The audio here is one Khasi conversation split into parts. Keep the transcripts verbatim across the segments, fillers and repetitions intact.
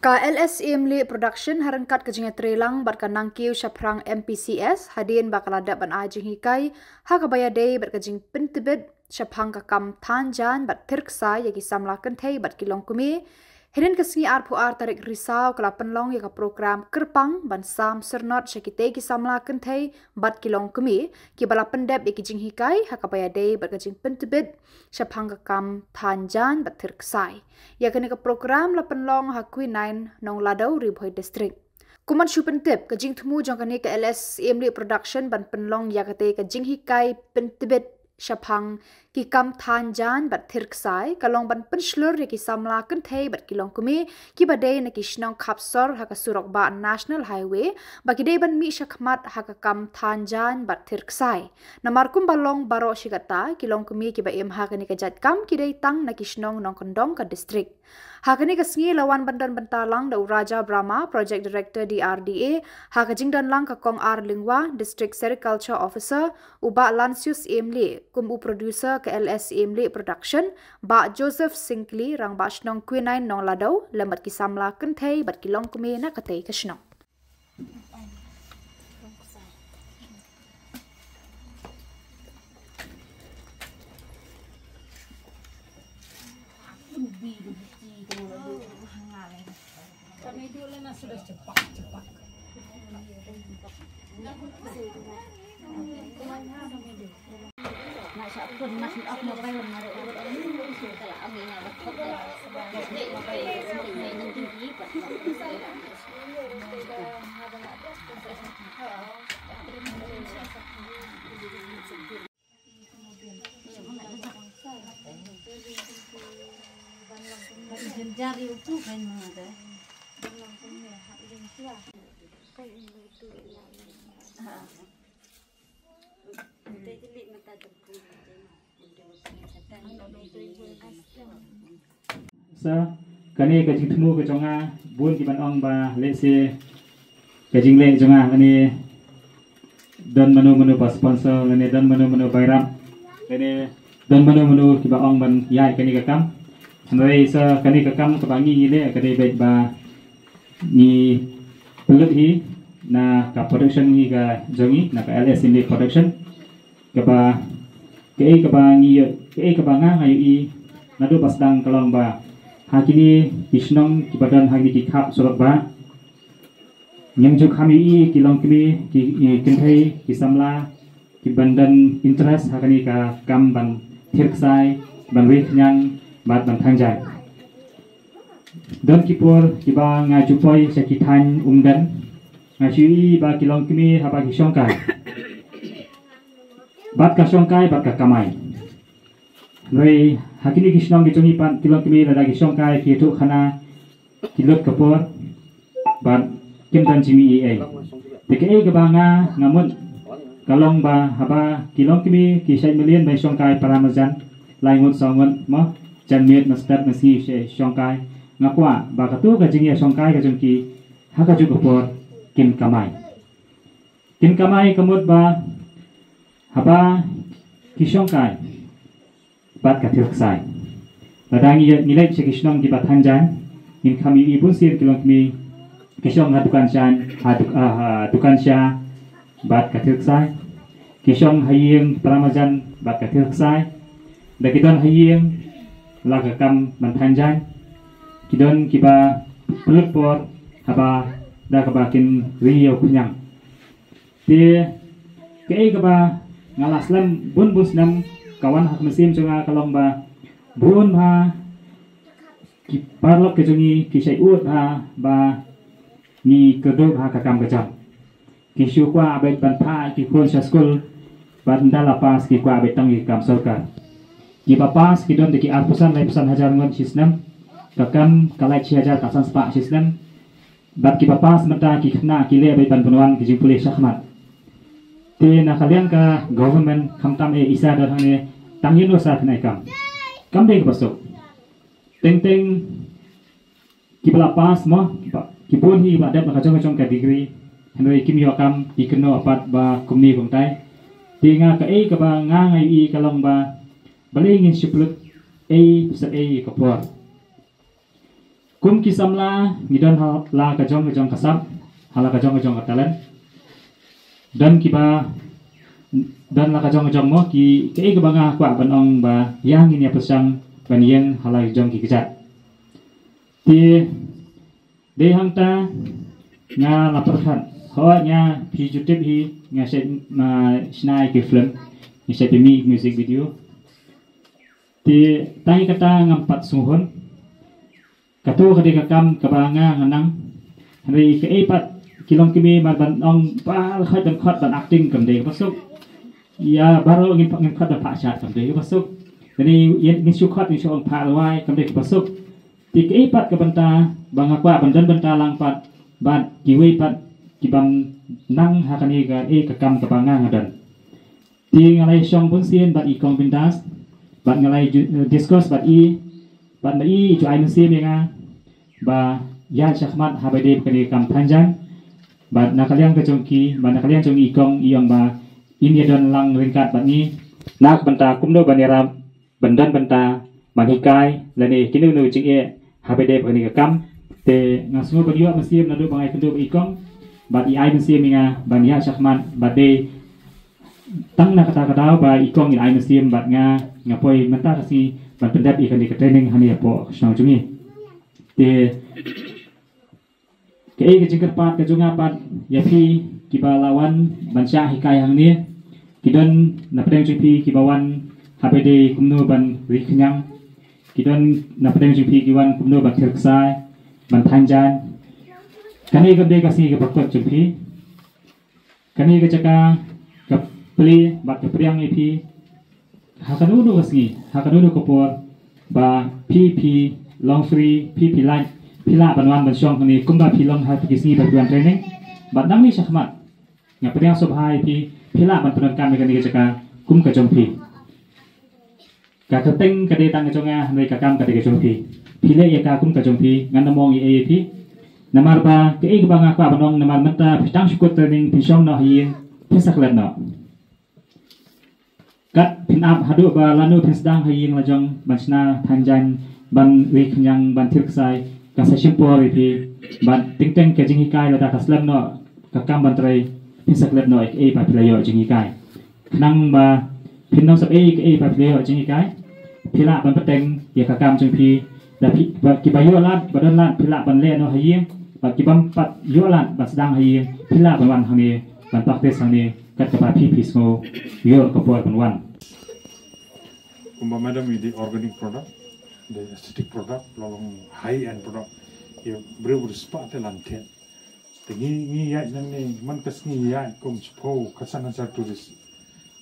Ka L S Emley Production ha ryngkat ka jingïatreilang bad ka Nangkiew shaphrang M P C S hadien ba ka la dep ban ai jinghikai ha kaba ïadei bad ka jingpyntbit shaphang ka kam than jaiñ bad thir ksai ïa ki samla kynthei bad ki longkmie. Hynnin ka sngi arphew ar tarik Risaw ka la pynlong ïa ka program kyrpang ban sam syrnod sha kitei ki samla kynthei bad ki longkmie kiba la pyndep ïa ki jinghikai ha kaba ïadei bad ka jingpyntbit shaphang ka kam than jaiñ bad thir ksai. Ïa kane ka program la pynlong ha Quinine, Nongladaw, Ri Bhoi District. Kum ban shu pyntip, ka jingthmu jong kane ka L S Emley Production ban pynlong ïa katei ka jinghikai pyntbit shaphang ki kam than jaiñ bad thir ksai ka long ban pynshlur ïa ki samla kynthei bad ki longkmie kiba dei na ki shnong khapsor ha ka surok bah National Highway ba ki dei ban mih shakhmat ha ka kam than jaiñ bad thir ksai. Namar kumba long baroh shi katta, ki longkmie kiba im ha kane ka jait kam ki dei tang na ki shnong nongkyndong ka district. Ha kane ka sngi la wan ban don bynta lang da u Raja Brahma, Project Director D R D A, ha ka jingdon lang ka Kong R Lyngwa, District Sericulture Officer, u Bah Lansius Emley kum u producer ka L S Emley Production, Bah Joseph Syngkli, Rangbah Shnong Quinine, Nongladaw, lem bad ki samla kynthei bad ki longkmie na katei ka shnong. Sa kane ka jingthmu ka jong nga, bun ki ban ong ba lehse ka jingleh jong nga kane don mano mano ba sponsor, kane don mano mano bairap, kane don mano mano ki ba ong ban ïaid kane ka kam. Hynrei sa kane ka kam kaba ngi ngi leh ka dei beit ba ngi pynlut hi na ka production ngi ka jong ngi, na ka L S Emley Production. Kaba, kaei kaba ngi, kaei kaba nga nga ïohi naduh ba sdang ka long ba ha kine ki shnong kiba don ha kine ki khap surok bah, ngim ju kham ïohi ki longkmie, ki, ki kynthei, ki samla ki ban don interest ha kane ka kam ban thir ksai, ban wei khñiang bad ban than jaiñ. Don ki por kiba nga ju poi sha ki thaiñ umden, nga shu ïohi ba ki longkmie haba ki shongkai, bad ka shongkai bad ka kamai. Hynrei ha kine ki shnong ki jong ngi pat ki longkmie lada ki shongkai ki ïathuh khana, ki lut ka por bad kim don jingmih ei ei. Te kaei kaba nga nga mut ka long ba haba ki longkmie ki shait mlien ban shongkai para marjan, lai ngut saw ngut mo, janmiet mynstep mynsngi ki shait shongkai. Nga kwah ba kato ka jingïashongkai ka jong ki ha kajuh ka por kin kamai. Kin kamai ka mut ba haba ki shongkai bad ka thir ksai, lada ngi, ngi leit sha ki shnong kiba than jaiñ, ngin kham ïohi bunsien ki longkmie ki shong ha dukan sha, ha duk-, ah, ha dukan sha bad ka thir ksai. Ki shong ha ïing para marjan bad ka thir ksai. Da ki don ha ïing la ka kam ban than jaiñ. Ki don kiba pynlut por haba da kaba kin ri ïa u khñiang. Te kaei kaba nga la slem bun bun snem ka wan ha ka mynsiem jong nga ka long ba bun ha ki paralok ki jong ngi ki shait ud ha ba ngi kyrduh ha ka kam ka jam. Ki shu kwah beit ban phah ki khun sha skul bad ynda la pass ki kwah beit tang ïa ki kam sorkar. Kiba pass ki don da ki arphew san laiphew san hajar ngut shi snem. Ka kam ka lait shi hajar ka san spah shi snem. Bad kiba pass mynta ki khynnah ki leh beit ban pynwan ki jingpule shakhmat. Te na ka liang ka government khamtam eh isa don hangne tang ïa u sa khynnah kam. Kam dei kaba suk. Teng teng kiba la pass mo, kiba, ki bun hi kiba dep na ka jong ka jong ka degree. Hynrei kim ïoh kam, ki kynnoh pat ba kumne kumtai. Te nga kaei kaba nga nga ïohi ka long ba balei ngin shu pynlut ei sa ei ka por. Kum ki samla ngi don ha la ka jong ka jong ka sap, ha la ka jong ka jong ka talent. Don kiba don la ka jong ka jong mo ki, kaei kaba nga kwah ban ong ba ïa ngin ïa pyrshang ban ïeng ha la ka jong ki kjat. Te dei hangta nga la pyrkhat, ho nga phi ju tip hi, nga shait ma shna ïa ki film, nga shait pynmih music video. Te tang kata ngam pat sngewhun. Kato ka dei ka kam kaba nga nga nang. Hynrei kaei pat ki longkmie mar ban ong ba khot ban khot ban acting kam dei kaba suk. Ïa baroh ngin pat ngin khot ban phah shad kam dei kaba suk. Hynrei ïa ngin shu khot ngin shu ong phah rwai kam dei kaba suk. Te kaei pat ka bynta ba nga kwah ban don bynta lang pat bad kiwei pat ki ban nang ha kane ka, eh, ka kam kaba nga nga don. Te nga la ïa shong bun sien bad i Kong Bindas bad nga la ïa ju-, eh, discuss bad i, bad ma i i ju ai mynsiem ïa nga ba ïa shakhmat haba dei kane ka kam thanjan. Bad na ka liang ka jong ki, bad na ka liang jong i Kong i ong ba in ïa don lang ryngkat bad ngi na ka bynta kumno ban ïarap ban don bynta ban hikai lane kino kino jingeh haba dei kane ka kam. Te nga sngew ban ïoh mynsiem naduh ba nga ïakynduh bad i Kong bad i ai mynsiem ïa nga ban ïa shakhmat bad dei tang na kata ka daw ba i Kong i ai mynsiem bad nga nga poi mynta ka sngi ban pyndep ïa kane ka training hangne hapoh ka shnong jong ngi. Te kaei ka jingkyrpad ka jong nga pat ïa phi kiba la wan ban shah hikai hangne, ki don na pdeng jong phi kiba wan haba dei kumno ban ri khñiang, ki don na pdeng jong phi ki wan kumno ban thir ksai, ban thanjan. Kane kam dei ka sngi kaba kut jong phi. Kane ka jaka ka plie bad ka pdiang ïa phi ha kano kano ka sngi, ha kano kano ka por ba phi phi long free, phi phi lah, phi lah ban wan ban shong hangne kumba phi long ha ki sngi ba phi wan training. Bad nangne shakhmat nga pdiang sngewbha ïa phi, phi lah ban pyndonkam ïa kane ka jaka kum ka jong phi. Ka kyrteng ka dei tang ka jong nga, hynrei ka kam ka dei ka jong phi. Phi leh ïa ka kum ka jong phi, ngan ym ong ei ei ïa phi. Namar ba kaei kaba nga kwah ban ong, namar mynta phi tang shu kut training, phin shong noh ha ïing, phin sa klet noh. Kat phin ap haduh ba lano phin sdang ha ïing la jong ban shna thanjan, ban ri khñiang, ban thir ksai, ka sa shim por ïa phi. Bad teng teng ka jinghikai lada ka slem noh ka kam ban trei, phin sa klet noh ïa kaei ba phi la ïoh jinghikai. Khnang ba phin nang sap ei kaei ba phi la ïoh jinghikai, phi lah ban bteng ïa ka kam jong phi. Da phi ba, kiba ïoh lad, ba don lad, phi lah ban leh noh ha ïing. Bad kiba ym pat ïoh lad ban sdang ha ïing, phi lah ban wan hangne ban practice hangne kat kaba phi phi sngew ïoh ka por ban wan. Kumba madam, i dei organic product, dei aesthetic product, la long high end product. Ïa briew briew spah te lan thied. Te ngi, ngi ïaid nangne man ka sngi ïaid kum shiphew khatsan hajar tourist.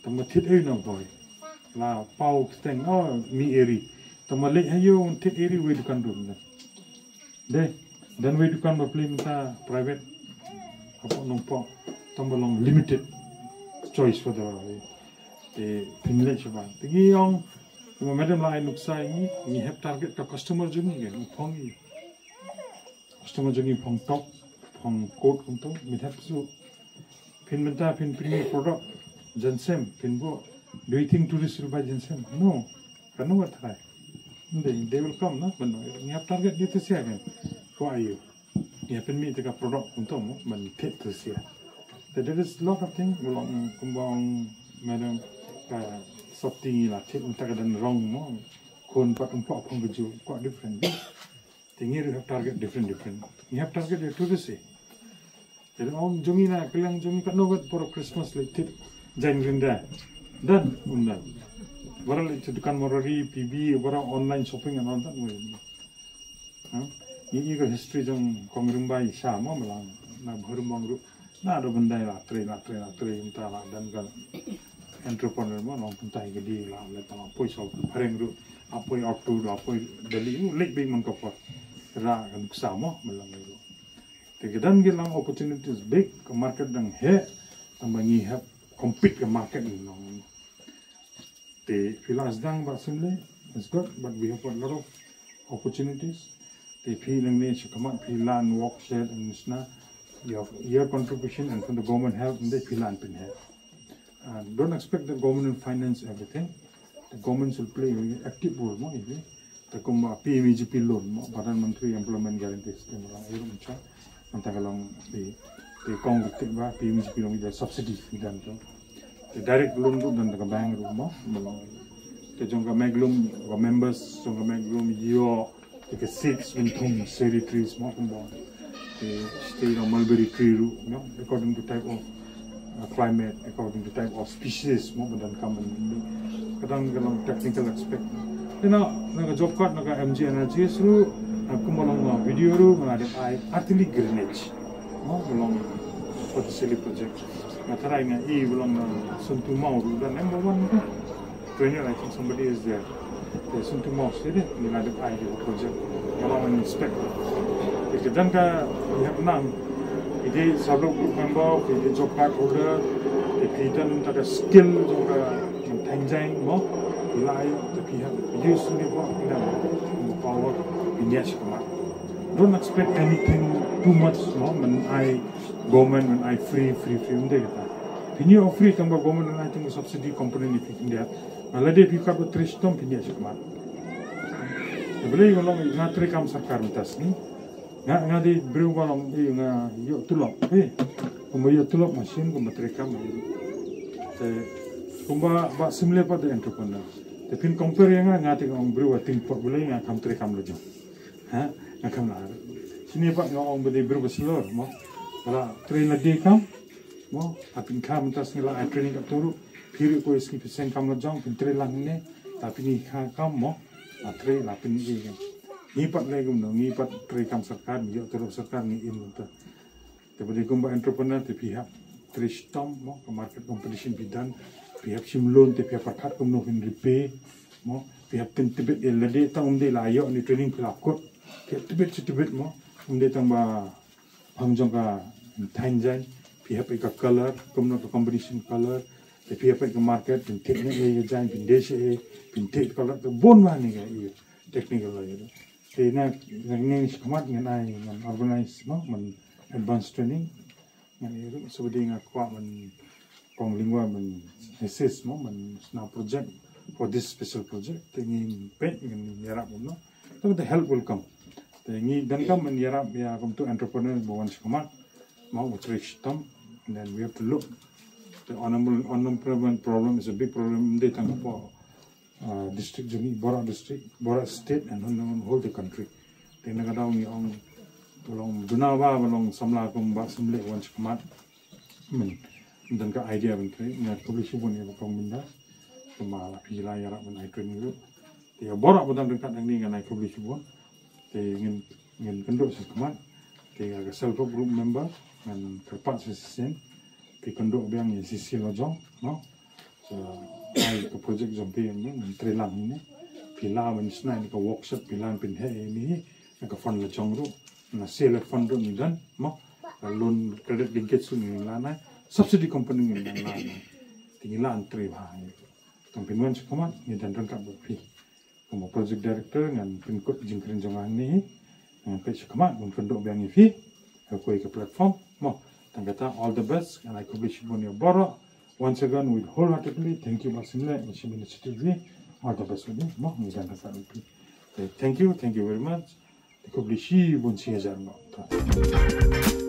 Tang ba thied ei na bhoi. La paw kyrteng, oh, mi eri. Tang ba leit ha ïew thied eri wei dukan dum na. Dei, don wei dukan ba plie mynta private. Hapoh Nongpoh. Tang ba long limited choice for the, eh, phin leit shabar. Te ngi ong, kumba madam la ai nuksa ïa ngi, ngi hap target ka customer jong ngi, ngi phong ngi. Customer jong ngi phong top, phong coat kumto, mid hep su. Phin mynta phin pynmih product ginseng, phin buh, do you think tourist will buy ginseng? No. Kano wat try. They, they will come, no? But no, ngi hap target di tu sia kan. Who are you? Ngi hap pynmih te ka product kumto mo, man thied tu sia. There is lot of thing, long kumba ong madam ka sopti ngi la thied mynta ka don rong mo. Khun pat um pok phong ka ju, quite different. Te ngi ruh hap target different, different. Ngi hap target ïa tourist eh. Te ong jong ngi na ka liang jong ngi katno kat baroh Christmas leit thied jaiñ rinda. Dan, um dan. Baroh leit thied dukan Marwari, P B, baroh online shopping and all that way. Ha? Ngi i ka history jong Kong Rimbai sha mo malang. Na Bhur Mong ruh. Na do ban dei la trei, la trei, la trei, mynta la don ka entrepreneur mo, long pyntai ka di la, la tang la poi sha phareng ruh, la poi auto, la poi Delhi, u leit beit man ka por. Ra ka nuksa mo, malang ruh. Te ka don ki lang opportunities big, ka market dang heh, tang ba ngi hap compete ka market ni long. Te phi la sdang ba sum leh, it's good, but we have got a lot of opportunities. Te phi nangne sha khmat phi la work shed and sna, your, your contribution and from the government help, and phi la pynheh. And don't expect the government will finance everything. The government will play an active role mo, if you Te kumba P M E G P loan mo, Pradhan Mantri Employment Guarantee Scheme, long i ruh mynta. Mynta ka long te, te kong ruh te ba P M E G P long i da subsidy i don to. Te direct loan ruh don da ka bank ruh mo, mo long. Te jong ka MEG loan, ka members jong ka MEG loan ïoh te ka six income territories mo kumba. Te stay na mulberry tree ruh, you know, according to type of uh, climate, according to type of species mo, ba donkam ban, ka dang ka long technical aspect. Te na, na ka job card na ka MGNREGS ruh, na kumba long na video ruh, nga dep ai artillery grenade mo, ba long for the Seli project. Nga tharai nga i ba long na Suntu Maw ruh don em ba wan ka. Trainer, I think somebody is there. Te Suntu Maw seh dei, ngi la dep ai ïa ka project. Nga la wan inspect. Te ka dang ka, we have nang. Ïa ki sub group member, ïa ki job card holder, ïa ki don ta ka skill jong ka thaiñ jaiñ mo. Ïa la ïa, te ki have use ni ba, ïa la power, ïa ïa shi khmat. Don't expect anything too much mo, men ai government, men ai free, free, free, ym dei kata. Phin ïoh free tang ba government men ai tang ba subsidy company ni phi khyndiat. Nga la dei phi kat ba trei shitom phin ïa shi khmat. Te balei nga long nga trei kam sorkar mynta sngi. Nga, nga dei briew ba long, eh, nga ïoh tulop. Eh, kumba ïoh tulop machine, kumba trei kam. Te kumba Bah Simle pat dei entrepreneur. Te phin compare ïa nga, nga te nga ong briew ba ting pot, balei nga kam trei kam la jong. Ha? Nga kam la. Shini pat nga ong ba dei briew ba shlur mo. Ba la trei la dei kam. Mo, ha phin kha mynta sngi la ai training katto ruh. Phi ruh ko sngi phin seng kam la jong, phin trei lang ne. Ta phin i kha kam mo. La trei la phin i kam. Ngi pat lei kumno, ngi pat trei kam sorkar, ngi ïoh tulop sorkar, ngi im mynta. Te ba dei kumba entrepreneur te phi hap trei shitom mo, ka market competition phi don, phi hap shim loan te phi hap pyrkhat kumno phin repay mo, phi hap tip tbit ïa lade tang ym dei la ïoh ni training phi la kut, phi hap tbit shi tbit mo, ym dei tang ba Phang jong ka thaiñ jaiñ, phi hap ïa ka color, kumno ka combination color, te phi hap ïa ka market, phin thik ne ïa ka jaiñ, phin dei shi ïa, phin thik color, te bun bha ne ka ïa technical la ïa. Te na, na ngi shi khmat ngan ai, ngan organize, no, ngan advance training, ngan ïa ruh, so dei nga kwah ngan kong lyngwa ban assist mo, ban sna project for this special project. Te ngin peit, ngin ïarap mo. Te the help will come. Te ngi donkam ban ïarap ïa kumtu entrepreneur ba wan shakhmat. Mo, u trei shitom. And then we have to look. The unemployment, unemployment problem is a big problem. Ym dei tang hapoh uh, district jong ngi, Baroh district, Baroh state and on, on whole the country. Te na ka daw ngi ong, ba long duna ba, ba long samla kum Bah Simle wan shakhmat. Mynta ka idea ban trei, nga khublei shibun ïa ba kong Bindas. Kumba la phi la ïarap ban ai training ruh. Te ïa Baroh ba dang ryngkat hangne ngan ai khublei shibun. Te ngin, ngin kynduh shakhmat. Te ïa ka self help group member ngan kyrpad sa shisien. Te kynduh biang ïa shisien la jong, no? So, ai ka project jong phi ne, ngan trei lang ne. Phi lah ban shna ne ka workshop, phi lah ban pynheh ne, ne ka fund la jong ruh. Na sale fund ruh ngi don, mo. Ka loan credit linkage ruh ngi lah na. Subsidy company ngi lah na. Te ngi lah ban trei bha. Tang phin wan shakhmat, ngi don ryngkat bad phi. Kum u project director ngan pynkut jingkren jong nga hangne hi. Ngan peit shakhmat ngan kynduh biang ïa phi ha kawei ka platform. Mo, tang kata all the best, ngan ai khublei shibun ïa baroh. Once again, we wholeheartedly thank you Bah Simle, ngi shim initiative hi. All the best with you. Mo, ngi dang kata ïa phi. Okay, thank you, thank you very much. Khublei shibun shi hajar nguh.